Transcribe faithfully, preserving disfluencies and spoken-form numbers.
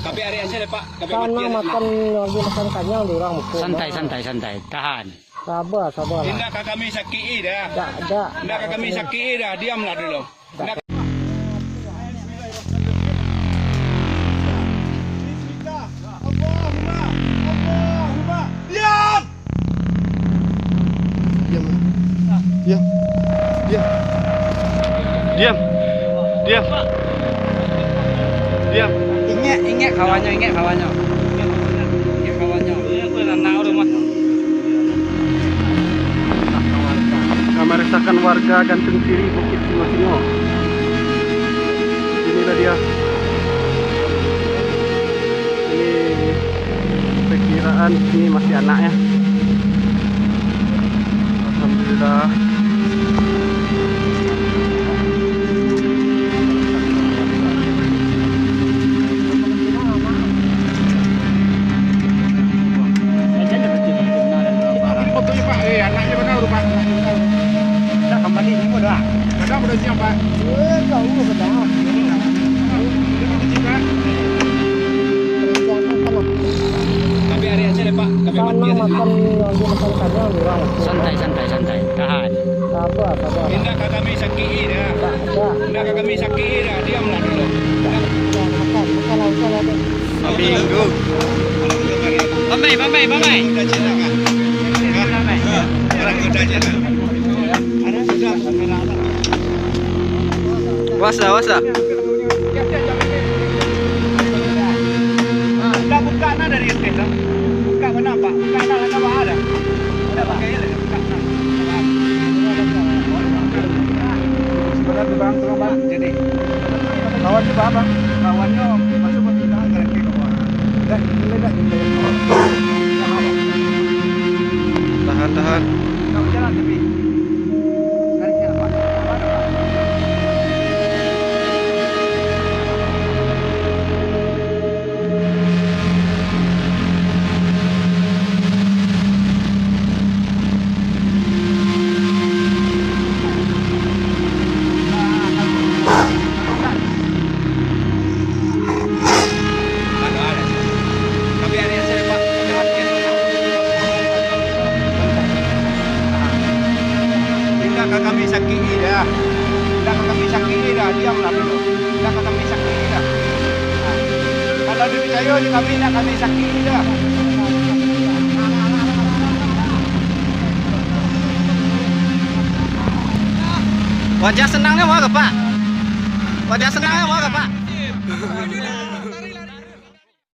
Tapi ari aja deh, Pak. Tapi Sana mati aja. Makan, lagi makan kanyang di orang muko. Santai, santai, santai. Tahan. Sabar, sabar lah. Indak ka kami sakiti dah. Dak, dak. Indak ka kami sakiti dah. Diamlah dulu. Dak. Indak. Bismillah. Allahumma. Allahumma. Diam! Diam. Diam. Diam. Diam. Diam. Ingek, ingek kawannyo, ingek kawannyo. Ingek kawannyo. Nah, meresahkan warga Gantung Siri, Bukit Singo-Singo. Inilah dia. Ini perkiraan ini masih anak ya. Alhamdulillah. Ini fotonya, Pak. Eh, anaknya mana, Pak? Anaknya mana? Dah kembali semua dah. Kadang udah siap, Pak. Eh, jauh kadang. Tapi hari aja deh, Pak. Kami mati aja. Makan, lagi makan kanyang di orang. Santai, santai, santai. Tahan. Sabar, sabar. Indak ka kami sakiti dah. Dak, dak. Indak ka kami sakiti dah. Diamlah dulu. Dak, dak, makan. Makan lah, makan lah, deh. Minggu. Bamai, bamai, bamai. Udah cina kan? Orang udah cina. Wasa, wasa. Dah buka nah dari atas tu. Buka bana, Pak. Buka nah, lah baa dah. Dah pakai lah, buka nah. Sebenarnya tu, Bang, tolong, Bang. Jadi, lawan tu, Bang. Lawannya masuk ke kita, gerak ke bawah. Dah, boleh dah, boleh. Tahan, tahan. Kamu jalan, tapi. Indak ka kami sakiti dah. Indak ka kami sakiti dah. Diamlah dulu. Indak ka kami sakiti dah. Kalau dipicayo di kami, indak kami sakiti dah. Wajah senangnya mau apa, Pak? Wajah senangnya mau apa, Pak?